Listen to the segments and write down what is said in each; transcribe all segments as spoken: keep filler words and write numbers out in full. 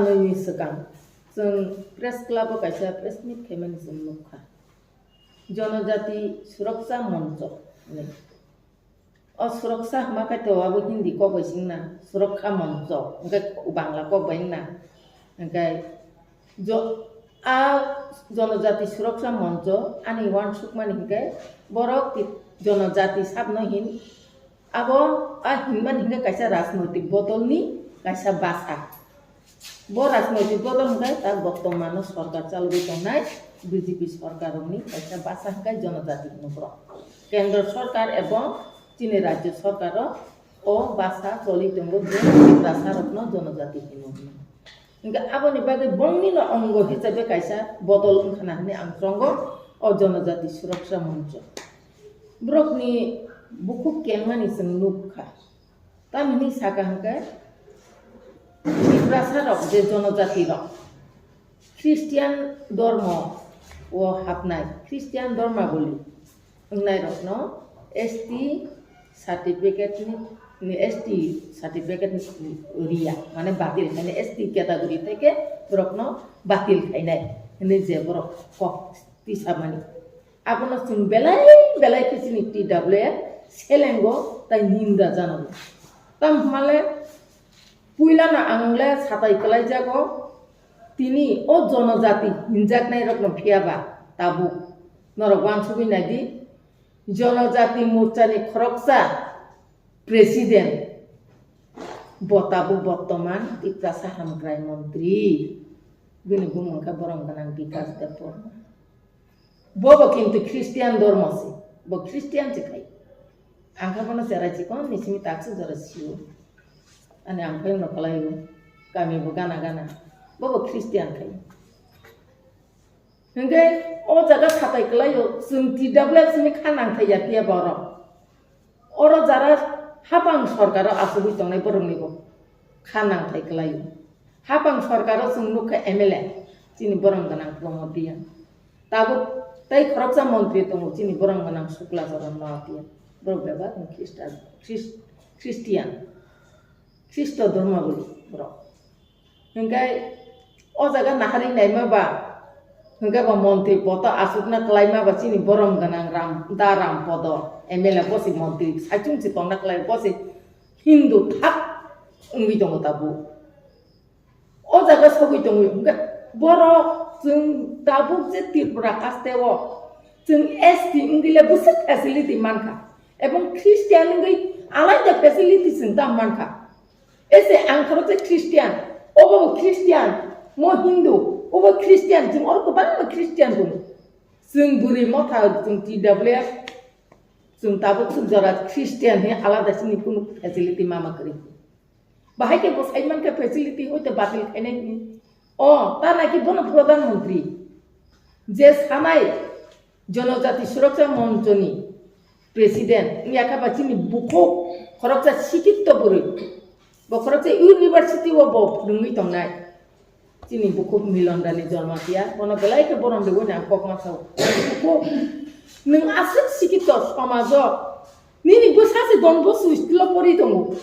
Nini swkang chwng press club o kaisa press meet khaimani chwng nukha. Jonojati Suraksha Moncho hinwi. O Suraksha hwnkhe to abo Hindi kok bai se wngna, Suraksha Moncho hwnkhe Bangla kok bai wngna. Hwnkhe jo-, a Jonojati Suraksha Moncho ani uansukmani hwnkhe borok ti-, Jonojati sabno hin, abo a hinmani hwnkhe kaisa rajnoitik bodolni kaisa basa. Bo rajnoitik bodol hwnkhe ta bortomano sorkar chalogwi tongnai B J P sorkarrokni kaisa basa hwnkhe Jonojati hino borok. Kendro sorkar ebong chini rajyo sorkaro o basa choli tongo je Tiprasarokno Jonojati hino hwnwi. Hwnkhe aboni bagwi bongnino ongo hisabe kaisa bodol wngkhana hwnwi ang chongo o Jonojati Suraksha Moncho. Borokni bukhuk kengmani chwng nukha. Tamni saka hwnkhe Tiprasarok je Jonojati rok Christian dormo o hapnai, Christian dormaboli wngnairokno S T certificate ni, ni S T certificate ni riya, mane batil khainai, S T category theke borokno batil khainai hinwi je borok kok tisamani. Abono chwng belai belai khe chini T W F selengo tai ninda jano. Tamo hwnle puilano ang le satai kwlaijago, tini o Jonojati hinjaknairokno phiyaba tabuk norok uansugwi naidi, Jonojati Morchani khoroksa president bo tabuk bortoman Tiprasa hamkrai montri, bini bumung khe borom gwnang Bikas Debbarma. Bobo kintu Christian dormo se, bo Christian se khai. Ang kha bono cherai chikon ni simi taksa jora sio. Ani ang phai no kalai o, kami bo gana gana. Bobo Christian khai. Hingke o jaga satai kalai o, chwng T W F simi kha nang thai ya phiya borok. Oro jara hapang sorkaro asugwi tongnai borokni bo kha nangthai kwlaio. Hapang sorkaro chwng nukha M L A, chini borom gwnang Pramod Reang. Tabuk tei khoroksa montri tongo chini borom gwnang Shukla Charan Noatia. Borok bebak ni Khristan, Khris-, Christian, Khristo dhormaboli borok. Hingke o jaga naharwi naima ba, hingke bo montri poto aswkna kwlaima ba chini borom gwnang Ram, da Ram Podo M L A bosi montri saichung se tongna kwlai bosi Hindu thak wngwi tongo tabuk. O jaga sogwi tongo hingke borok chwng tabuk je Tripura haste o chwng S T wngwi le bwswk facility mankha ebong Christian wngwi alaida facility chwng ta mankha. Ese ang khoroksa Christian, obo bo Christian, mo Hindu, obo Christian, chwng oro kwbangma Christian tongo. Chwng bwrwi motha, chwng T W F, chwng tabuk swk jora Christian he alada chini kunu facility mama kwrwi. Bahai khe bo sai mankha facility hoite batil khainai hwnwi. O, ta naki bono Pradhan Mantri. Je sanai, Jonojati Suraksha Monchoni president wngya kha ba chini bukhuk khoroksa sikitto bwrwi. Bo khoroksa university o bo phwrwngwi tongnai. Chini bukhuk Milon Rani Jamatia, bono belai khe borom de wngya ang kok ma sao. Bukhuk, nwng aswk sikitto somajo, nini bwsa se Don Bosco school o pori tongo.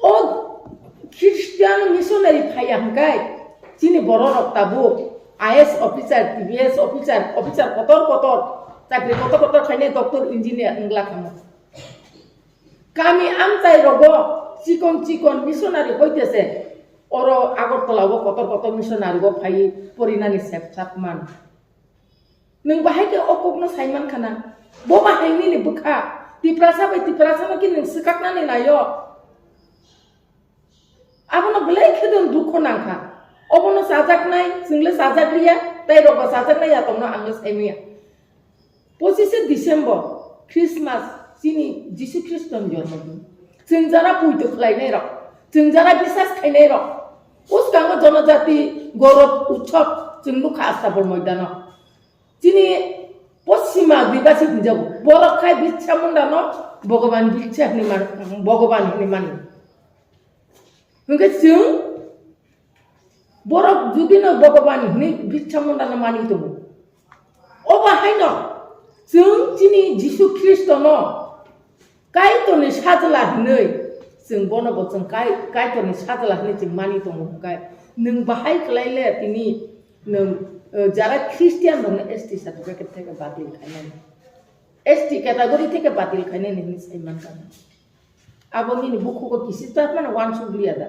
O Christian missionary phaiya hwnkhe chini bororok tabuk I A S officer, T B S officer, officer kotor kotor, chakri kotor kotor khainai doctor, engineer wngla thangma. Kami amchai rogo chikon chikon missionary hoite se oro Agartala o kotor kotor missionary o phai porinani sep sak man. Nwng bahai khe o kokno sai man khana? Bo bahai nini bwkha. Tiprasa bai Tiprasa no khe nwng swkaknani naio. Abono belai khe nwng dukho nangkha. Obono chajaknai, chwngle chajak liya, tei rokbo chajaknai ya tongno ang le sai manya. Pochishe December, Christmas, chini Jisu Khristoni jormo din. Chwng jara puito khlainai rok, chwng jara bisas khainai rok. Uskango Jonojati Gorob Utsav chwng nukha Astabol moidano. Chini Poschima Adibasi hinjago. Borok khai Birsa Munda no Bhogoban Birsa hinwi man, Bhogoban hinwi mani. Hwnkhe chwng borok jodi no Bhogoban hinwi Birsa Munda no mani tongo. Obo haino chwng chini Jisu Khristo no Kaitorni sajla hinwi Chwng bono bo chwng kai-, Kaitorni sajla hwnwi chwng mani tongo hwnkhe, nwng bahai khlai le tini nwng, eh, jara Christian rokno S T certificate theke batil khainani, S T category theke batil khainani hwnwi sai mankha. Abo nini bukhugo kisi ta mano wansuk liya da.